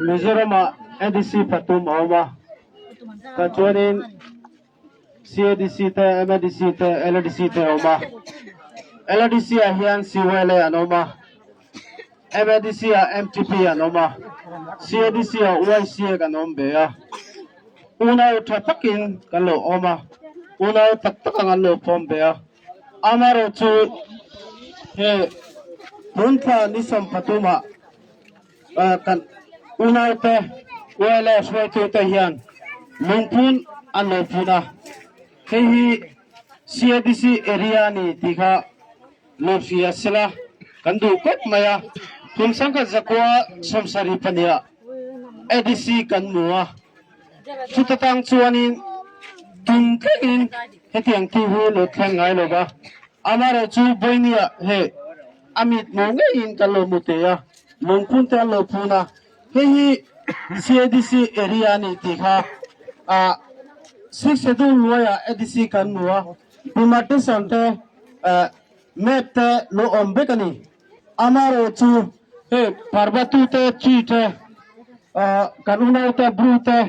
Mizoramah ADC pathum a awm a, tah chuanin CADC te, MADC te, LADC te a awm a. LADC ah hian CYLA an awm a, MADC ah MTP an awm a, CADC ah YCA kan awm ve a. Unau tha takin kan lo awm a, unau tak tak ang an lo pawm ve a. Amaherawhchu he tun thla ni 30 ah kan unaute YLA hruaitute hian lungphun an lo phun a, hei hi CADC area a ni tih kha lo hria sela kan duh kawp mai a. Kum 1972 ah ADC kan hmu a, chuta tang chuanin tum thlengin hetiang thil hi lo thleng ngai lo va, amaherawhchu Boinia hei a mit hmuh ngeiin kan lo hmu thei a, lungphun te an lo phun a, hei hi CADC area a ni tih kha ah Sixth Schedule hnuaiah ADC kan hmu a, demarcation te map te lo awm vek a ni. Amaherawhchu hei Parvatu te, Chi te, kan unau te, Bru te,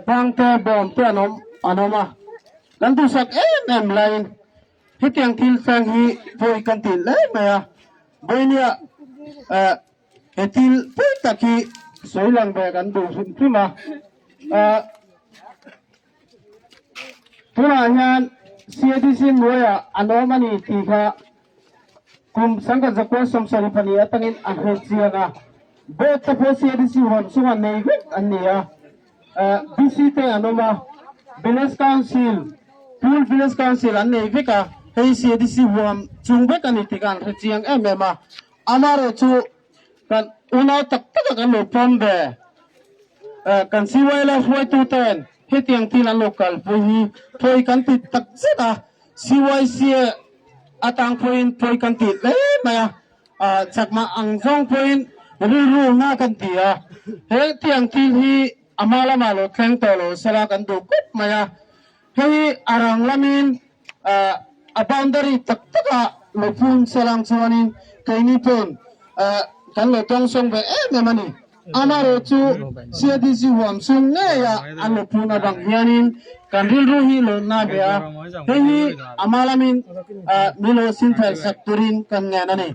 Bang te, Bawm te an awm an awm a, kan duhsak em em laiin hetiang thil thleng hi pawi kan tih hle mai a, Boinia he thil pawi tak hi sawi lang ve kan duh hrim hrim a. Tunah hian CADC hnuaiah an awm a ni tih kha Kum 1972 atangin a hre chiang a, board te pawh CADC huam chunga nei vek an ni a, DC te an awm a, Village Council, Pool Village Council an nei vek a, hei CADC huam chung vek a ni tih kha an hre chiang em em a, amaherawhchu kan unau tak taka kan lo pawm ve, kan CYLA hruaitu ten hetiang thil an lo kalpui hi thawi kan ti tak zet a. CYCA atang pawhin pawi kan ti hle mai a, chakma ang zawng pawhin rilru nga kan ti a, he tiang thil hi a hma lamah lo thleng tawh lo sela kan duh khawp mai a, hei hi a rang lamin a boundary tak takah lo phun selang chuanin keini pawn kan lo tawngsawng ve em em a ni. Amaherawhchu CADC huam chung ngeia an lo phun avang hianin kan rilru hi lo na ve a, hei hi ama lamin min lo sinfel sak turin kan ngen a ni.